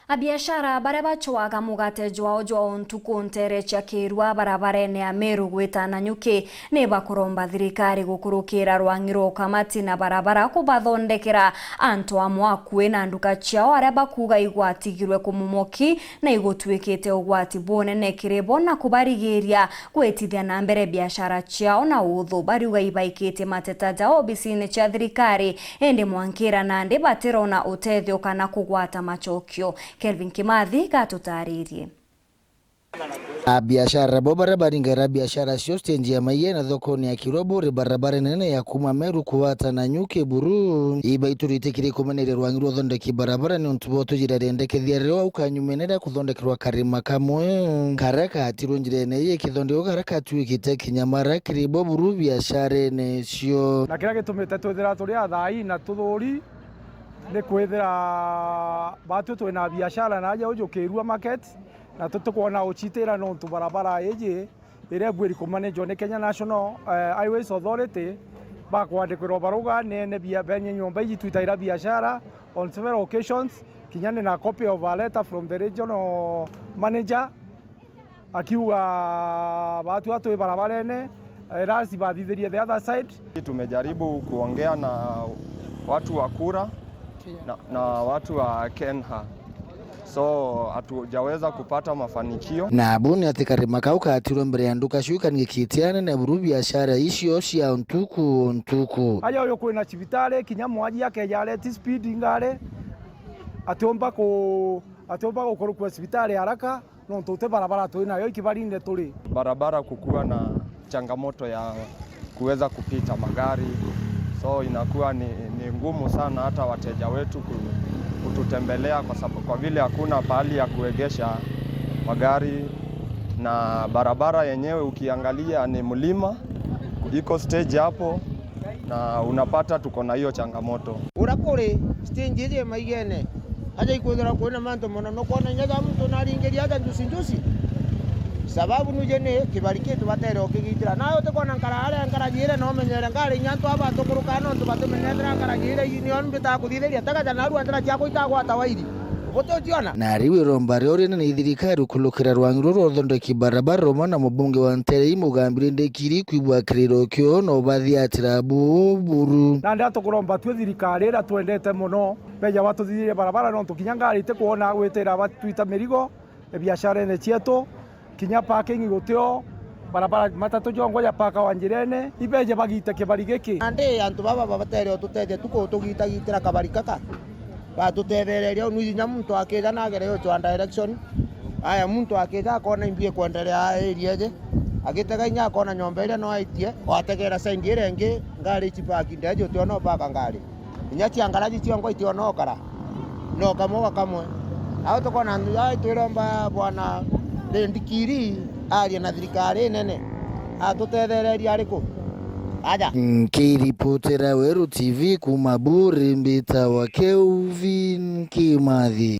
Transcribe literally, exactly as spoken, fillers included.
Abiashara baria bacwaga mugate jwao jwa o ntuku nteere cia Kirua barabarene ya Meru gwita Nanyuki ni bakuromba thirikari gukurukira rwang'i rwa ukamati na barabara kubathondekera antu amwe akui na nduka ciao aria bakuuga igwatigirwe kumumoki na igutwikite ugwati bunene kiri bo na kubarigiria gwitithia na mbere biashara ciao na uthu. Bariuga ibaikitie mateta jao obisine cia thirikari, indi mwankira nandi batirona utethio kana kugwata macokio. Kelvin Kimathi gatutaririe. Abiashara bo baria baringaira biashara cio stage ya Maiyene thokone ya Kirua buri barabara nene ya kuuma Meru kugwata Nanyuki Buru, ibaiturite kiri kumeneria rwang'i rwa uthondeki barabara niuntu bwa utujira riendekethia rio au kanyumene ria kuthondekerwa karima kamwe karia katirwe njirene ii ikithondekwa karia katuikite kinyamara kiri bo buru biasharene cio. Na kiria gitumite twithira turi athai na tuthuri ni kwithira batwi twina biashara na aja uju Kirua market, na tutikwona ucitira nontu barabara iji iria ibwiri kumanejwa ni Kenya National, eh, Highways Authority, bakwandikirwa baruga nene bia benye nyomba iji twitaira biashara on several occasions, kinya ni na copy of a letter from the regional manager akiuga batwi atwi barabarene, eh, rasi bathithirie the other side. Tumejaribu kuongea na watu wa kura na, na watu wa Kenha. So, hatujaweza kupata mafanikio. Na abu ni ati karima kau katirwe mbere ya nduka ciu ikanigikitie anene buru biashara icio cia ntuku ntuku. Aja uyu kwina cibitari, kinya mwaji akeja areti speed ngari, atiumba ku-, atiumba gukurukua cibitari haraka, nontu uti barabara twi nayo ikibarinde turi. Barabara kukuwa na changamoto ya kuweza kupita magari, so inakuwa ni, ni ngumu sana hata wateja wetu ku-, kututembelea kwa sababu, kwa vile hakuna pahali ya kuegesha magari, na barabara yenyewe ukiangalia ni mlima, iko stage hapo, na unapata tuko na hiyo changamoto. Uria kuri stage iji Maiyene, aja ikwithirwa kwina mantu mono, nukwona inya ja muntu naringiria aja njusi njusi. Sababu nuje ni kibari kitu batere ukigitira. Nawe utikwona nkara aria nkaraji iria no menyere ngari inya antu aba batukuruka nontu batumenyethera nkaraji iria nio mbitaga kuthithiria tagaja narua njira ciakwa itagwata wairi. Butiuciona? Na riu iromba rio rinene i thirikari ukulukira rwangi ruru rwa uthondeki barabara rumwe na mubunge wa Nterei Mugambi Rindikiri kwibwa kiriro kio na ubathiatira bu buru. Na ndia tukuromba twi thirikari iria twendete mono, beja batuthithirie barabara nontu kinya ngari itikwona gwitira batwita mirigo biasharene cietu, kinya parking gutio, barabara matatu jongwa ja paka wa njirene, ibeje bagite kibari giki. Nandi antu baba babatere ututethia tu kutugitagitira kabari kaka, batutethereria unu inya muntu akija nagere yo to direction. Aya, muntu akija akona imbi ikwenderea area iji, agitega inya akona nyomba iria no aitie, wategera side iria ingi, ngari ici park ndeje utiona upaka ngari. Inya cia ngaraji ciongo itiona ukara. No kamwe gwa kamwe. Au tukona ndu ya twiromba bwana Rindikiri arie na thirikari nene. Atutethereria ariku? Aja. Nkiripotera Weru T V kuma Buri, mbitawa Kelvin Kimathi.